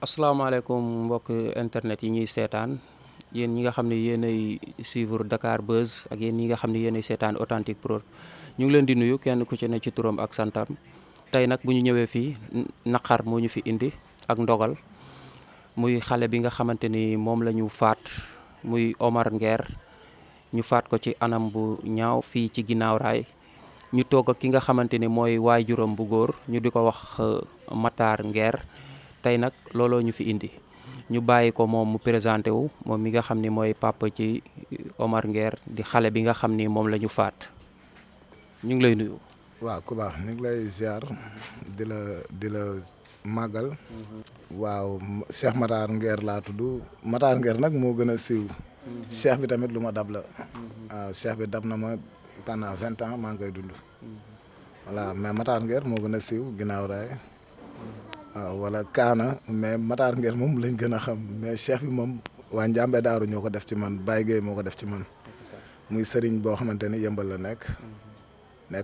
asalaamaaleykum mbokk internet yi ñuy seetaan yéen ñi nga xam ne yéenay suivre Dakar Buzz ak yéen ñi nga xam ne yéenay seetaan Authentique Prod ñu ngi leen di nuyu kenn ku ci ne ci turam ak santam tey nag bu ñu ñëwee fii naqar moo ñu fi indi ak ndogal muy xale bi nga xamante ni moom la ñu faat muy Omar Nguer ñu faat ko ci anam bu ñaaw fii ci ginnaaw raay ñu toog ak ki nga xamante ni mooy waajuram bu góor ñu di ko wax Matar Nguer tey nag looloo ñu fi indi ñu bàyyi ko moom mu présenté wu moom mi nga xam ni mooy papa ci Omar Nguer di xale bi nga xam ni moom la ñu faat ñu ngi lay nuyu. waaw ku baax ñu ngi lay ziar di la màggal. waaw Cheikh Matar Nguer laa tudd Matar Nguer nag moo gën a siiw. cheikh bi tamit lu ma dab la. waaw cheikh bi dab na ma pendant 20 ans maa ngi koy dund. voilà mais Matar Nguer moo gën a siiw ginnaaw raay. waaw wala Kaana mais Matar Nguer moom lañ gën a xam mais cheikh bi moom waa Njàmbe Daaru ñoo ko def ci man Baye Gueye moo ko def ci man muy sëriñ boo xamante ni yëmbal la nekk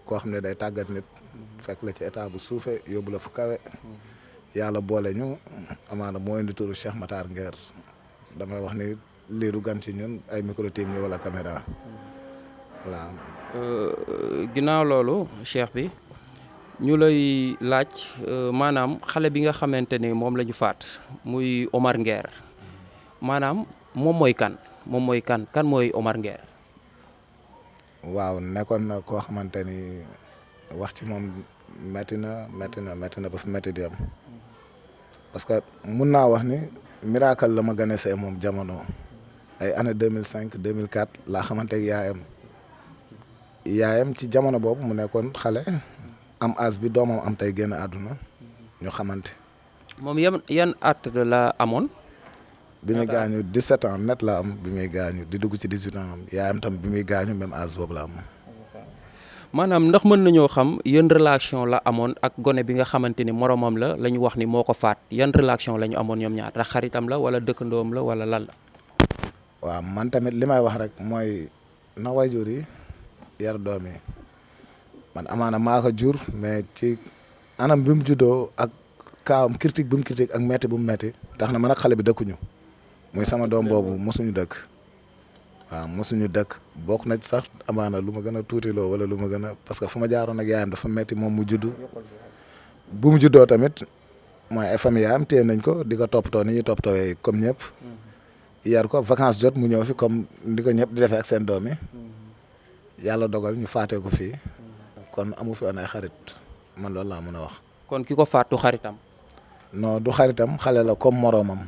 koo xam ne day tàggat nit fekk la ci état bu suufe yóbbu la fu kawe yàlla boole ñu amaana moo indi turu Cheikh Matar Nguer damay wax ni liiru gan ci ñun ay micro team ñu wala caméra voilà. ginnaaw loolu cheikh bi ñu lay laaj maanaam xale bi nga xamante ni moom la ñu faat muy Omar Nguer maanaam moom mooy kan kan mooy Omar Nguer. waaw nekkoon na koo xamante ni wax ci moom métti na ba fi métti di am parce que mun naa wax ni miracle la ma gane see moom jamono ay année 2005 2004 laa xamante ak yaayam ci jamono boobu mu nekkoon xale am âge bi doomam am tey génn àdduna ñu xamante. moom yan at la amoon. bi muy gaañu 17 ans net la am bi muy gaañu di dugg ci 18 ans am yaayam tam bi muy gaañu même âge boobu la am. maanaam ndax mën nañoo xam yan relation la amoon ak gone bi nga xamante ni moromam la ñu wax ni moo ko faat yan relation la ñu amoon ñoom ñaar ndax xaritam la wala dëkkandoom la wala lan la. waaw man tamit li may wax rek mooy na waajur yi yar doom yi man amaana maa ko jur mais ci anam bi mu juddoo ak kaawam critique bi mu critique ak metti bu mu metti tax na man ak xale bi dëkkuñu. muy sama doom boobu mosuñu dëkk waaw mosuñu dëkk bokk na ci sax amaana lu ma gën a tuutiloo wala lu ma gën a parce que fu ma jaaroon ak yaayam dafa metti moom mu juddu bu mu juddoo tamit mooy ay famille yaayam téye nañ ko di ko toppatoo ni ñuy toppatoowee comme ñëpp yar ko vacances jot mu ñëw fi comme di ko ñëpp di defee ak seen doom yi yàlla dogal ñu faatee ko fii kon amu fi woon ay xarit man loolu laa mën a wax. kon ki ko faatu xaritam. non du xaritam xale la comme moroomam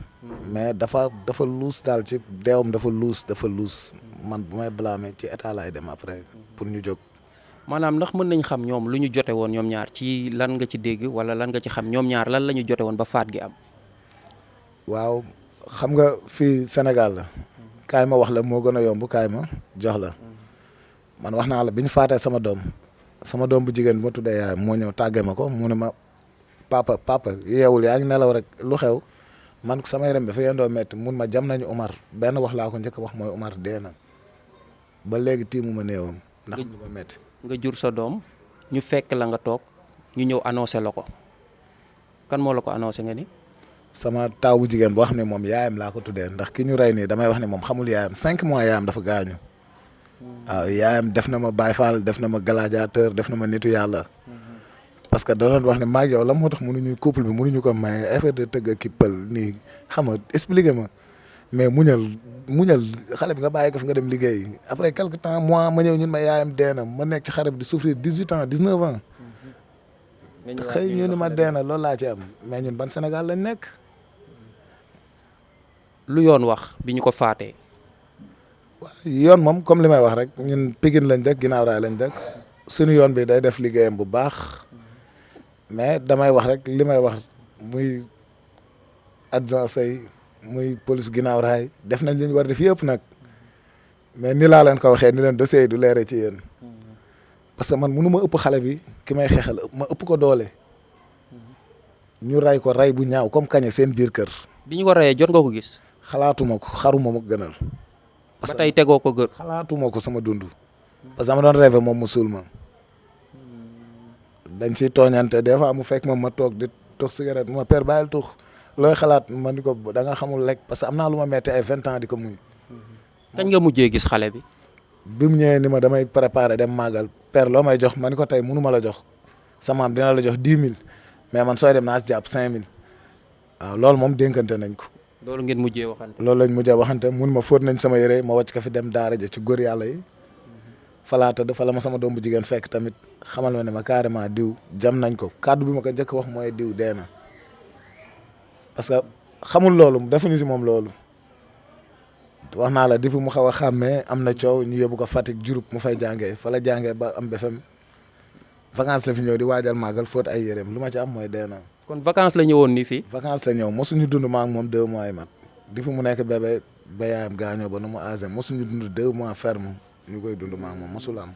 mais dafa luus daal ci deewam dafa luus man bu may blâmer ci état laay dem après pour ñu jóg. maanaam ndax mën nañ xam ñoom lu ñu jote woon ñoom ñaar ci lan nga ci dégg wala lan nga ci xam ñoom ñaar lan la ñu jote woon ba faat gi am. waaw xam nga fii Sénégal la kaay ma wax la moo gën a yomb kaay ma jox la man wax naa la bi ñu faatee sama doom bu jigéen bi ma tuddee yaay moo ñëw tàggee ma ko mu ne ma. papa yeewul yaa ngi nelaw rek lu xew man sama yaram dafa yendoo metti mun ma jam nañu Omar benn wax laa ko njëkk wax mooy Omar dee na ba léegi tiimu ma néewam ndax ñu ma metti nga jur sa doom ñu fekk la nga toog ñu ñëw annoncé la ko kan moo la ko annoncé nga ni. sama taaw bu jigéen boo xam ne moom yaayam laa ko tuddee ndax ki ñu rey nii damay wax ne moom xamul yaayam 5 mois yaayam dafa gaañu waaw yaayam def na ma Baye Fall def na ma gladiateur def na ma nitu yàlla. parce que da doon wax ne maa ngi yow la moo tax mënuñu couple bi mënuñu ko maye affaire de tëgg ak pël nii xam nga expliqué ma mais muñal xale bi nga bàyyi ko fi nga dem liggéey après quelque temps mois ma ñëw ñun ma yaayam dee na ma nekk ci xare bi di souffrir 18 ans 19 ans. xëy ñu ni ma dee na loolu laa ci am mais ñun ban Sénégal lañ nekk. lu yoon wax bi ñu ko faatee. waaw yoon moom comme li may wax rek ñun Pikine lañ dëkk ginnaaw raay lañ dëkk suñu yoon bi day def liggéeyam bu baax. mais damay wax rek li may wax muy adjoint say muy police ginnaaw raay def nañ li ñu war def yëpp nag mais ni laa leen ko waxee ni leen dossier yi du leere ci yéen parce que man mënu ma ëpp xale bi ki may xeexal ma ëpp ko doole ñu ray ko ray bu ñaaw comme kañe seen biir kër. bi ñu ko rayee jot nga ko gis. xalaatuma ko xaruma ma gënal. parce que ba tey tegoo ko gër. xalaatuma ko sama dund. parce que dama doon rêvé moom mu suul ma. dañ siy tooñante des fois mu fekk ma toog di tux cigarette ma père bàyyil tux looy xalaat man ni ko da nga xamul lekk parce que am naa lu ma metti ay 20 ans di ko muñ. kañ nga mujjee gis xale bi. bi mu ñëwee ni ma damay préparer dem màggal père loo may jox ma ni ko tey mënu ma la jox sa maam dina la jox 10 000 mais man sooy dem naa si jàpp 5 000 waaw loolu moom dénkante nañ ko. loolu ngeen mujjee waxante. loolu lañ mujjee waxante mun ma fóot nañ sama yére ma wàcc ko fi dem daara ja ci góor yàlla yi falaa tëdd fa la ma sama doom bu jigéen fekk tamit xamal ma ne ma carrément diw jam nañ ko kàddu bi ma ko njëkk wax mooy diw dee na parce que xamul loolu defuñu si moom loolu wax naa la depuis mu xaw a xàmmee am na coow ñu yóbbu ko Fatick Diouroup mu fay jàngee fa la jàngee ba am BFEM vacances la fi ñëw di waajal màggal fóot ay yéreem lu ma ci am mooy dee na. kon vacances la ñëwoon nii fii. vacances la ñëw mosuñu dund ma ak moom 2 mois yi mat depuis mu nekk bébé ba yaayam gaañoo ba nu mu âgé mosuñu dund 2 mois ferme ñu koy dund ma ak moom mosul am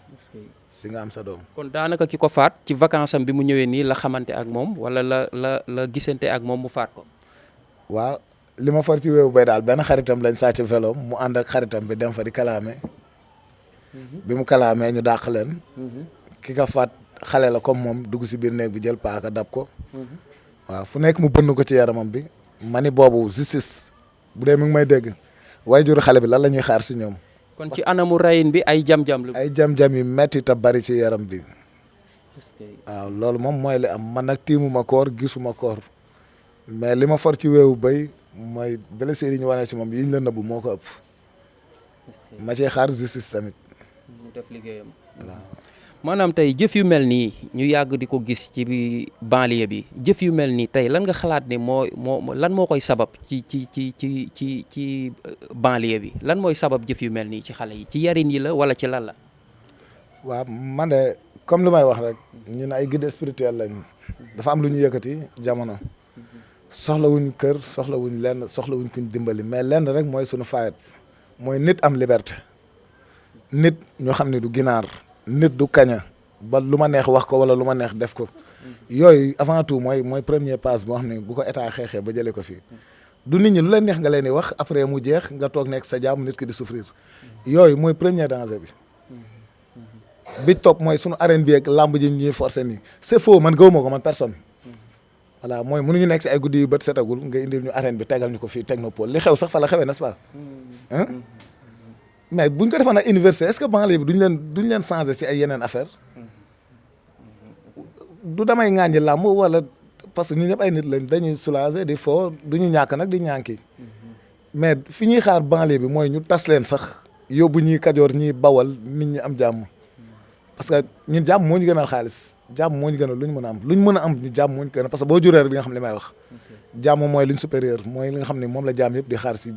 si nga am sa doom. kon daanaka ki ko faat ci vacances am bi mu ñëwee nii la xamante ak moom wala la gisante ak moom mu faat ko. waaw li ma far ci wéewu bay daal benn xaritam lañ sàcc vélo mu ànd ak xaritam bi dem fa di kalaame bi mu kalaamee ñu dàq leen. ki ka faat xale la comme moom dugg si biir néeg bi jël paaka dab ko. waaw fu nekk mu bënn ko ci yaramam bi ma ni boobu justice bu dee mi ngi may dégg waajur xale bi lan la ñuy xaar si ñoom. kon ci anamu rayin bi ay jam-jam la. ay jam-jam yu metti te bari ci yaram bi. waaw loolu moom mooy li am man nag tiimuma koor gisuma koor mais li ma for ci weewu bay mooy blessure yi ñu wane ci moom yiñ la nëbbu moo ko ëpp. ma ciy xaar justice tamit. mu def liggéeyam. maanaam tey jëf yu mel nii ñu yàgg di ko gis ci banlieue bi jëf yu mel nii tey lan nga xalaat ne lan moo koy sabab ci banlieue bi lan mooy sabab jëf yu mel nii ci xale yi ci yarin yi la wala ci lan la. waaw man de comme lu may wax rek ñun ay guide spirituel lañ dafa am lu ñu yëkkati jamono soxlawuñ kër soxlawuñ lenn soxlawuñ kuñ dimbali mais lenn rek mooy suñu fayet mooy nit am liberté nit ñu xam ne du ginaar. nit du kaña ba lu ma neex wax ko wala lu ma neex def ko yooyu avant tout mooy premier pas boo xam ne bu ko état xeexee ba jëlee ko fii du nit ñi lu leen neex nga leen di wax après mu jeex nga toog nekk sa jàmm nit ki di souffrir yooyu mooy premier danger bi topp mooy sunu arène bi ak làmb ji ñuy forcer nii c'est faux man gëwuma ko man personne voilà mooy mënuñu nekk si ay guddi yu bët setagul nga indil ñu arène bi tegal ñu ko fii technopole li xew sax fa la xewee n'est-ce pas mais buñ ko defoon ak université est-ce que banlieue bi duñ leen changer si ay yeneen affaire du damay ŋàññi làmb wala parce que ñu ñëpp ay nit lañ dañuy soulager di fo duñu ñàkk nag di ñànki mais fi ñuy xaar banlieue bi mooy ñu tas leen sax yóbbu ñii Kajoor ñii Bawal nit ñi am jàmm parce que ñun jàmm moo ñu gënal xaalis jàmm moo ñu gënal lu ñu mën a am lu ñu mën a am ñu jàmm moo ñu gënal parce que boo juree rek di nga xam li may wax jàmm mooy luñ supérieur mooy li nga xam ne moom la jàmm yëpp di xaar si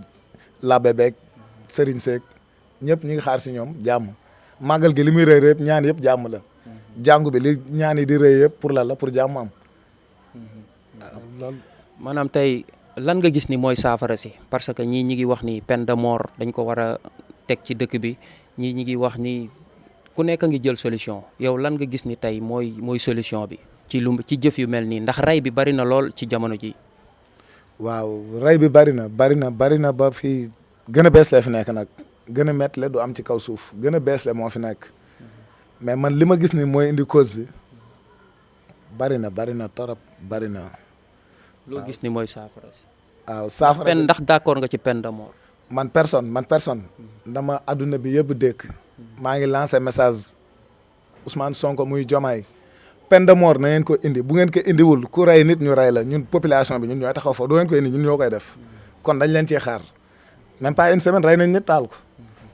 labbe beeg sëriñ seeg ñëpp ñi ngi xaar si ñoom jàmm màggal gi li muy rëy yëpp ñaan yëpp jàmm la jàngu bi li ñaan yi di rëy yëpp pour la pour jàmm am loolu. maanaam tey lan nga gis ni mooy saafara si parce que ñii ñi ngi wax ni peine de mort dañ ko war a teg ci dëkk bi ñii ñi ngi wax ni ku nekk ngi jël solution yow lan nga gis ni tey mooy solution bi ci jëf yu mel nii ndax rey bi bari na lool ci jamono ji. waaw rey bi bari na ba fii gën a bees la fi nekk nag. gën a métti la du am ci kaw suuf gën a bees la moo fi nekk mais man li ma gis ni mooy indi cause bi bari na torop bari na. loo gis ni mooy saafara si. waaw saafara ndax d'accord nga ci peine de mort. man personne dama adduna bi yëpp dégg maa ngi lancé message Ousmane Sonko muy Diomaye peine de mort na ngeen ko indi bu ngeen ko indiwul ku rey nit ñu rey la ñun population bi ñun ñooy taxaw fa doo ngeen ko indi ñun ñoo koy def kon dañ leen ciy xaar même pas une semaine rey nañ nit taal ko.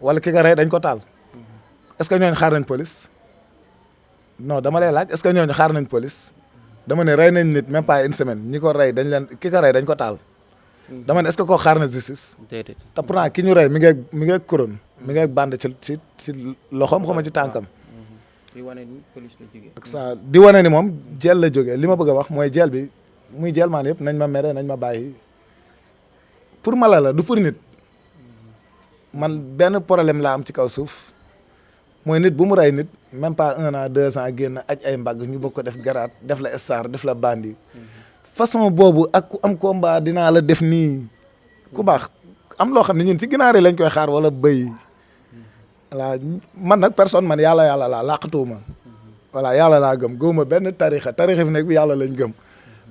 wala ki nga rey dañ ko taal est-ce que ñooñu xaar nañ police non dama lay laaj est-ce que ñooñu xaar nañ police dama ne rey nañ nit même pas une semaine ñi ko rey ki ko rey dañ ko taal dama ne est-ce que koo xaar na justice. déedéet te pourtant ki ñu rey mi ngi couronne mi ngi bande ci loxoom xama ci tànkam. di wane ni police la jógee. ak ça di wane ni moom jeel la jógee li ma bëgg a wax mooy jeel bi muy jeel maan yëpp nañ ma mere nañ ma bàyyi pour mala la du pour nit. man benn problème laa am ci kaw suuf mooy nit bu mu rey nit même pas 1 an 2 ans génn aj ay mbagg ñu bëgg ko def garaat def la star def la bandi façon boobu ak ku am combat dinaa la def nii ku baax am loo xam ne ñun ci ginaar yi lañ koy xaar wala bëy voilà man nag personne man yàlla laa laqatuwuma voilà yàlla laa gëm gëwuma benn tarixa fi nekk bi yàlla lañ gëm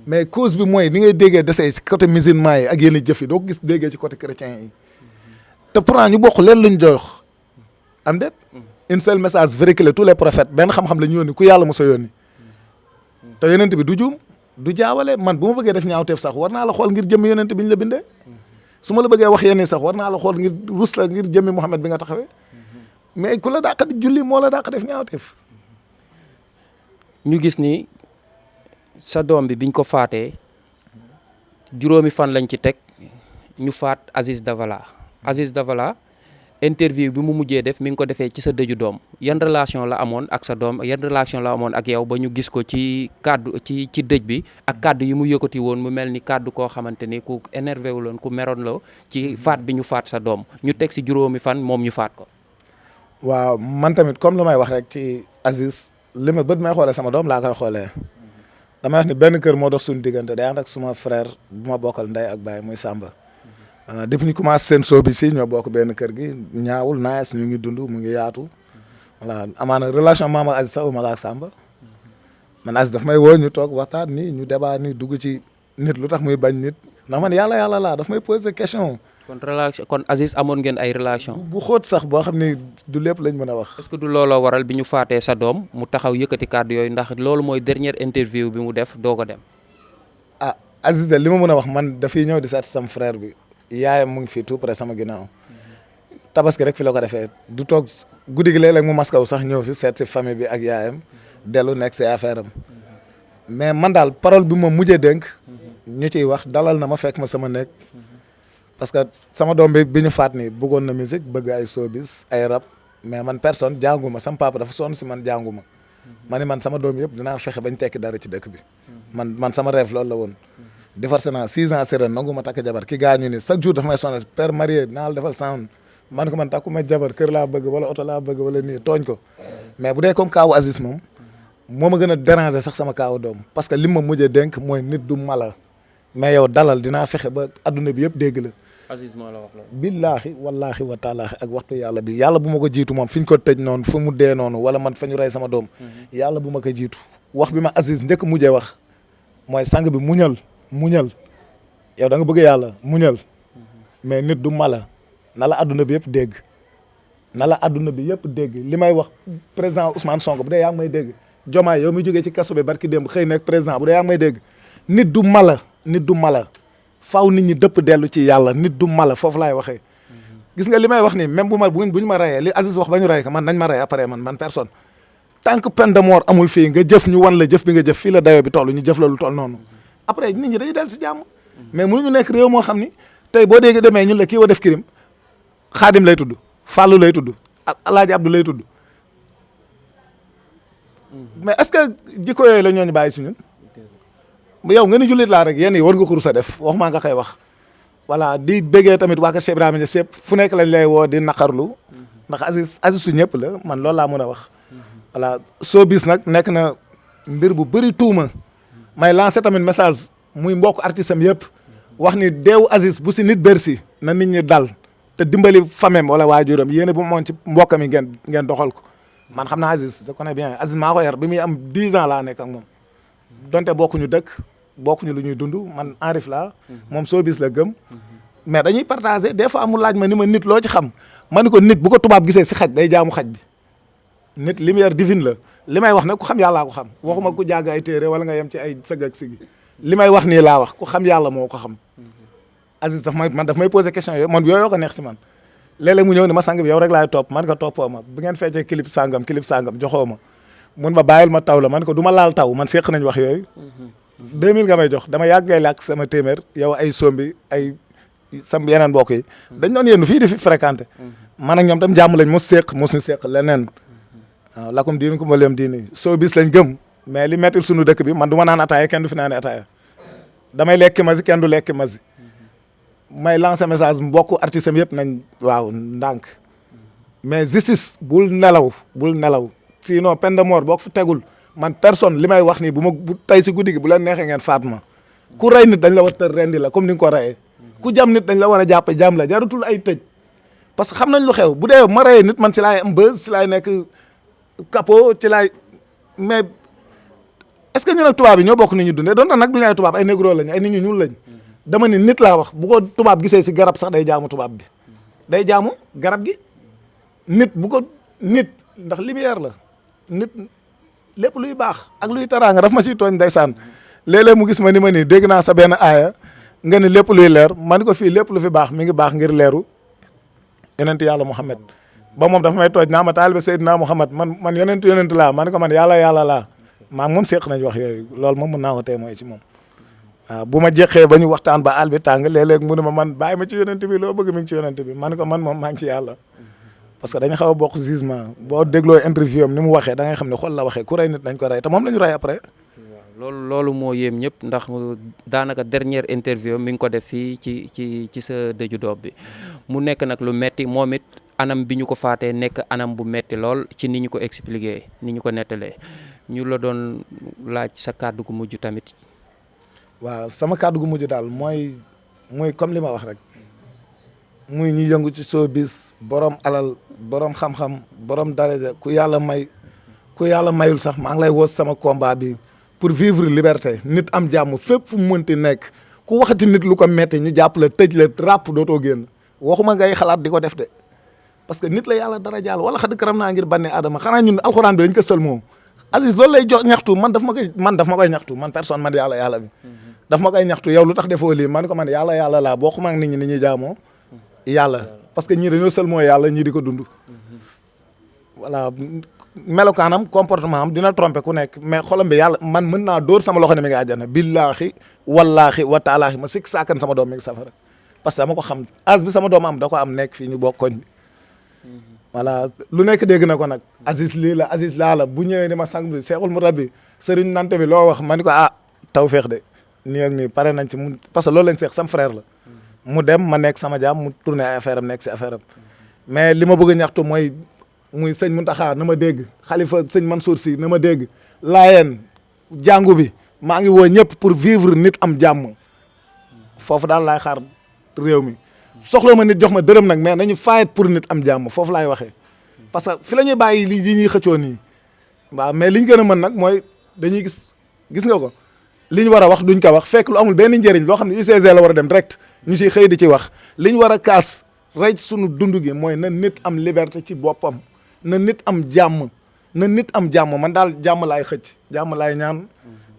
mais cause bi mooy ni ngay déggee dese si côté musulman yi ak yenn jëf yi doo ko gis déggee ci côté chrétien yi te pourtant ñu bokk leen luñ jox am déet un seul message véhiculé tous les prophètes benn xam-xam la ñu yónni ku yàlla mos a yónni te yonent bi du juum du jaawale man bu ma bëggee def ñaawteef sax war naa la xool ngir jëmmi yonent bi ñu la bindee su ma la bëggee wax yenn sax war naa la xool ngir rus la ngir jëmmi Muhammad bi nga taxawee mais ku la dàq di julli moo la dàq def ñaawteef. ñu gis ni sa doom bi biñ ko faatee juróomi fan lañ ci teg ñu faat Aziz Dabala interview bi mu mujjee def mi ngi ko defee ci sa dëju doom yan relation la amoon ak sa doom yan relation la amoon ak yow ba ñu gis ko ci kàddu ci dëj bi ak kàddu yi mu yëkkati woon mu mel ni kàddu koo xamante ni ku énervé wu loon ku meroon la ci faat bi ñu faat sa doom ñu teg si juróomi fan moom ñu faat ko. waaw man tamit comme lu may wax rek ci Aziz li ma bët may xoolee sama doom laa koy xoolee damay wax ni benn kër moo dox suñu diggante day ànd ak suma frère bu ma bokkal ndey ak baay muy Samba. depuis ñu commencé seen soo bi si ñoo bokk benn kër gi ñaawul nice ñu ngi dund mu ngi yaatu voilà amaana relation maam ak Aziz sax ma ak Samba man Aziz daf may woo ñu toog waxtaan ni ñu débat ni dugg ci nit lu tax muy bañ nit ndax man yàlla laa daf may poser question. kon Aziz amoon ngeen ay relation bu xóot sax boo xam ni du lépp lañ mën a wax. est-ce que du looloo waral bi ñu faatee sa doom mu taxaw yëkkati kàddu yooyu ndax loolu mooy dernière interview bi mu def doo ko dem. ah Aziz de li ma mën a wax man dafiy ñëw di seet sam frère bi. yaayam mu ngi fii tout près sama ginnaaw tabaski rek fi la ko defee du toog guddi gi léeg-léeg mu maskaw sax ñëw fi seet si famille bi ak yaayam dellu nekk si affaire am mais man daal parole bi ma mujjee dénk ñu ciy wax dalal na ma fekk ma sama nekk parce que sama doom bi ñu faat ni bëggoon na musique bëgg ay showbiz ay rap mais man personne jànguma sama papa dafa sonn si man jànguma ma ni man sama doom yëpp dinaa fexe bañ tekki dara ci dëkk bi man sama rêve loolu la woon. divorcé naa 6 ans seren nangu ma takk jabar ki gaañu ni chaque jour dafa may sonal père marié naa la defal sound man ko man takku ma jabar kër laa bëgg wala oto laa bëgg wala nii tooñ ko mais bu dee comme kaawu Aziz moom moo ma gën a déranger sax sama kaawu doom parce que li ma mujjee dénk mooy nit du mala mais yow dalal dinaa fexe ba adduna bi yëpp dégg la. Aziz moo la wax loolu. billaahi wallaahi wa taalaahi ak waxtu yàlla bi yàlla bu ma ko jiitu moom fi ñu ko tëj noonu fu mu dee noonu wala man fa ñu rey sama doom yàlla bu ma ko jiitu wax bi ma Aziz njëkk mujjee wax mooy sang bi muñal yow da nga bëgg yàlla muñal mais nit du mala na la adduna bi yëpp dégg li may wax président Ousmane Sonko bu dee yaa ngi may dégg Diomaye yow mi jógee ci kaso bi barki démb xëy nekk président bu dee yaa ngi may dégg nit du mala faaw nit ñi dëpp dellu ci yàlla nit du mala foofu laay waxee gis nga li may wax nii même bu ñu ma rayee li Aziz wax ba ñu ray ko man nañ ma rey après man personne tant que peine de mort amul fii nga jëf ñu wan la jëf bi nga jëf fii la dayoo bi toll ñu jëf la lu toll noonu après nit ñi dañuy dellu si jàmm mais mënuñu nekk réew moo xam ni tey boo déggee demee ñun la kii wa def crime Xaadim lay tudd Fallou lay tudd ak Alaaji Abdou lay tudd mais est-ce que jikko yooyu la ñooñu bàyyi si ñun yow nga ni jullit laa rek yéen yi war nga ko rus a def waxumaa nga koy wax voilà di bëggee tamit waa kër Cheikh Ibrahima Niass yëpp fu nekk lañ lay woo di naqarlu ndax Aziz su ñëpp la man loolu laa mën a wax voilà soo bis nag nekk na mbir bu bëri tuuma may lancé tamit message muy mbokk artiste am yëpp wax ni deewu Aziz bu si nit bersi na nit ñi dal te dimbali famem wala waajuram yéene bu mu moon ci mbokkam yi ngeen doxal ko man xam naa Aziz je connais bien Aziz maa ko yar bi muy am 10 ans laa nekk ak moom donte bokkuñu dëkk bokkuñu lu ñuy dund man enrif laa moom soo bis la gëm mais dañuy partager des fois mu laaj ma ni ma nit loo ci xam ma ni ko nit bu ko tubaab gisee si xaj day jaamu xaj bi nit lumière divine la li may wax nag ku xam yàllaa ko xam waxuma ku jàng ay téere wala nga yem ci ay sëg ak sigi li may wax nii laa wax ku xam yàlla moo ko xam Aziz daf may poser question yooyu man yooyu ko neex si man léeg-léeg mu ñëw ni ma sang bi yow rek laay topp man ko toppoo ma bu ngeen feccee clip sangam joxoo ma mun ma bàyyil ma taw la man ko du ma laal taw man seq nañ wax yooyu 2000 nga may jox dama yàgg ngay làkk sama téeméer yow ay sombi ay sam yeneen mbokk yi dañ doon yendu fii di fi fréquenté man ak ñoom tam jàmm lañ mos ñu seq leneen waaw lakum diinu ko ma leem diini soo bis lañ gëm mais li mettil suñu dëkk bi man du ma naan ataaya kenn du fi naane ataaya damay lekki masi kenn du lekki masi may lancer message mbokku artiste am yëpp nañ waaw ndànk mais justice bul nelaw sinon peine de mort boo ko fi tegul man personne li may wax nii bu tey si guddi gi bu leen neexee ngeen faat ma ku rey nit dañ la war a rendi la comme ni nga ko reyee ku jam nit dañ la war a jàpp jam la jarutul ay tëj parce que xam nañ lu xew bu dee ma reyee nit man si laay am buzz si laay nekk capot ci laay mais est-ce que ñu nag tubaab yi ñoo bokk ni ñu dundee donte nag du ñu ay tubaab ay négro lañ ay nit ñu ñuul lañ dama ni nit laa wax bu ko tubaab gisee si garab sax day jaamu tubaab bi day jaamu garab gi nit bu ko nit ndax lumière la nit lépp luy baax ak luy taraanga daf ma siy tooñ ndeysaan léeg-léeg mu gis ma ni ma nii dégg naa sa benn aaya nga ni lépp luy leer ma ni ko fii lépp lu fi baax mi ngi baax ngir leeru yonent yàlla Muhammad ba moom dafa may tooj naa ma taalibe Seydina Muhammad man yonent laa ma ni ko man yàlla laa maa moom seq nañ wax yooyu loolu moom mën naa ko témoin ci moom waaw bu ma jeexee ba ñu waxtaan ba àll bi tàng léeg-léeg mu ne ma man bàyyi ma ci yonent bi loo bëgg mi ngi ci yonent bi ma ni ko man moom maa ngi ci yàlla parce que dañu xaw a bokk jugement boo dégloo interview am ni mu waxee da ngay xam ne xol la waxee ku rey nit nañ ko rey te moom la ñu rey après. waaw loolu moo yéem ñëpp ndax daanaka dernière interview mi ngi ko def fii ci sa dëju doob bi mu nekk nag lu metti moom it anam bi ñu ko faatee nekk anam bu metti lool ci ni ñu ko expliqué ni ñu ko nettalee ñu la doon laaj sa kàddu gu mujj tamit. waaw sama kàddu gu mujj daal mooy comme li ma wax rek muy ñi yëngu ci showbiz borom alal borom xam-xam borom daraja ku yàlla mayul sax maa ngi lay woo sama combat bi pour vivre liberté nit am jàmm fépp fu mu mënti nekk ku waxati nit lu ko metti ñu jàpp la tëj la ràpp dootoo génn waxuma ngay xalaat di ko def de parce que nit la yàlla dara jaal wala xad karam naa ngir banne Adama xanaa ñun alxuraan bi dañ ko sëlmoo Aziz loolu lay jox ñaxtu man daf ma koy ñaxtu man personne man yàlla bi daf ma koy ñaxtu yow lu tax defoo lii man ko man yàlla laa boo xumaa ak nit ñi ni ñuy jaamoo yàlla parce que ñii dañoo sëlmoo yàlla ñii di ko dund voilà melokaanam comportement am dina trompé ku nekk mais xolam bi yàlla man mën naa dóor sama loxo ne mi ngi àjjana billaahi wallaahi wa taalaahi ma sikk saakan sama doom mi ngi safara parce que dama ko xam as bi sama doom am da ko am nekk fii ñu bokk koñ bi voilà lu nekk dégg na ko nag Aziz lii la Aziz laa la bu ñëwee ni ma sang bi seexul mu rabbi sëriñ nante bi loo wax ma ni ko tawfeex de nii ak nii pare nañ ci mu parce que loolu lañ seex sam frère la mu dem ma nekk sama jaam mu tourné ay affaire am nekk si affaire am mais li ma bëgg a ñaxtu mooy muy sëñ Muntaxa na ma dégg xalifa sëñ Mansour si na ma dégg laayeen jàngu bi maa ngi woo ñëpp pour vivre nit am jàmm foofu daal laay xaar réew mi soxla ma nit jox ma dërëm nag mais nañu fight pour nit am jàmm foofu laay waxee parce que fi la ñuy bàyyi li ñuy xëccoo nii waaw mais li ñu gën a mën nag mooy dañuy gis nga ko li ñu war a wax duñ ko wax fekk lu amul benn njëriñ loo xam ne UCG la war a dem direct ñu siy xëy di ci wax li ñu war a kaas rey sunu dund gi mooy na nit am liberté ci boppam na nit am jàmm man daal jàmm laay xëcc jàmm laay ñaan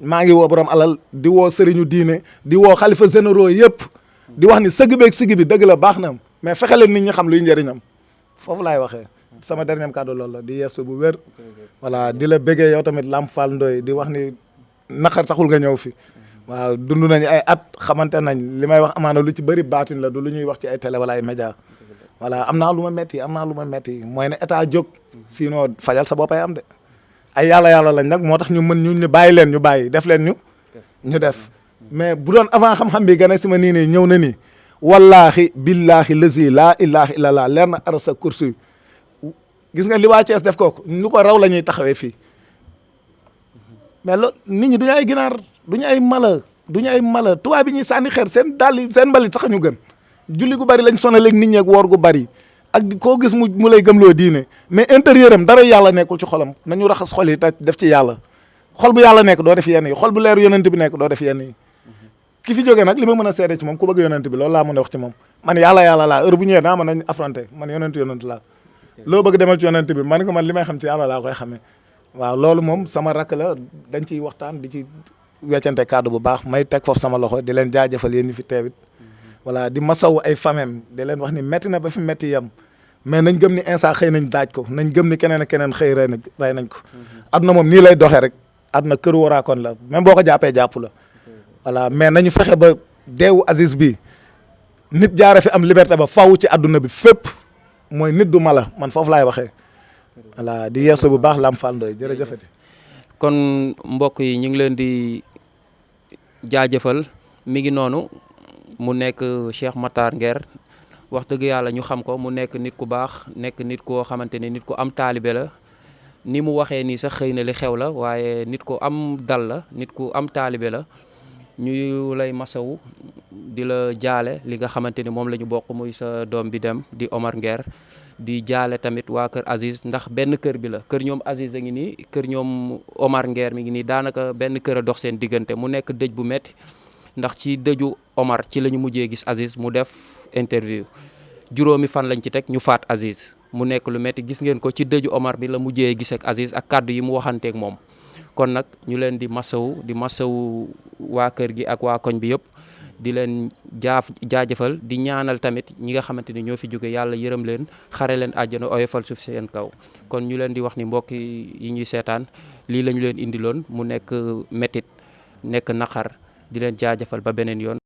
maa ngi woo borom alal di woo sëriñu diine di woo xalifa généraux yëpp di wax ni sëgg beeg sigg bi dëgg la baax na mais fexe leen nit ñi xam luy njëriñam foofu laay waxee sama dernier kàddu loolu la di yeesu bu wér voilà di la bëggee yow tamit Lamp Fall Ndoye di wax ni naqar taxul nga ñëw fi waaw dund nañu ay at xamante nañ li may wax amaana lu ci bëri baatin la du lu ñuy wax ci ay télé wala ay média voilà am naa lu ma metti mooy ne état jóg sinon fajal sa boppay am de ay yàlla lañ nag moo tax ñu mën ñu bàyyi leen ñu bàyyi def leen ñu def mais bu doon avant xam-xam bi gën a si ma nii ñëw na nii wallaahi billaahi lazi laa ilaaha illallah leer na ara sa kursi gis nga li waa Thiès def kooku ñu ko raw la ñuy taxawee fii mais loolu nit ñi duñu ay ginaar duñu ay mala tubaab bi ñuy sànni xeer seen dàll seen mbalit sax ñu gën julli gu bari lañ sonal ak nit ñi ak woor gu bari ak koo gis mu lay gëmloo diine mais intérieur am dara yàlla nekkul ci xolam nañu raxas xol yi te def ci yàlla xol bu yàlla nekk doo def yenn yi xol bu leer yonent bi nekk doo def yenn yi ki fi jógee nag li ma mën a seede ci moom ku bëgg yonent bi loolu laa mën a wax ci moom man yàlla laa heure bu ñëwee naa mën nañ affronté man yonent laa loo bëgg demal ci yonent bi man ko man li may xam ci yàlla laa koy xamee waaw loolu moom sama rakk la dañ ciy waxtaan di ci weccante kàddu bu baax may teg foofu sama loxo di leen jaajëfal yéen ñi fi teewit voilà di masaw ay famem di leen wax ni metti na ba fi metti yam mais nañ gëm ni instant xëy nañ daaj ko nañ gëm ni keneen ak keneen xëy rey nañ ko adduna moom nii lay doxee rek adduna kër waraakoon la même boo ko jàppee jàpp la voilà mais nañu fexe ba deewu Aziz bi nit jaare fi am liberté ba faw ci adduna bi fépp mooy nit du mala man foofu laay waxee voilà di yeeslu bu baax Lamp Fall Ndoye jërëjëfati kon mbokk yi ñu ngi leen di jaajëfal mi ngi noonu mu nekk Cheikh Matar Nguer wax dëgg yàlla ñu xam ko mu nekk nit ku baax nekk nit koo xamante ni nit ku am taalibe la ni mu waxee nii sax xëy na li xew la waaye nit ku am dal la nit ku am taalibe la ñu lay masawu di la jaale li nga xamante ni moom la ñu bokk muy sa doom bi dem di Omar Nguer di jaale tamit waa kër Aziz ndax benn kër bi la kër ñoom Aziz a ngi nii kër ñoom Omar Nguer mi ngi nii daanaka benn kër a dox seen diggante mu nekk dëj bu metti ndax ci dëju Omar ci la ñu mujjee gis Aziz mu def interview juróomi fan lañ ci teg ñu faat Aziz mu nekk lu metti gis ngeen ko ci dëju Omar bi la mujjee gis ak Aziz ak kàddu yi mu waxanteeg moom kon nag ñu leen di masawu waa kër gi ak waa koñ bi yëpp di leen jaajëfal di ñaanal tamit ñi nga xamante ni ñoo fi jóge yàlla yërëm leen xare leen àjjana oyofal suuf seen kaw kon ñu leen di wax ni mbokk yi ñuy seetaan lii lañu leen indiloon mu nekk métit nekk naqar di leen jaajëfal ba beneen yoon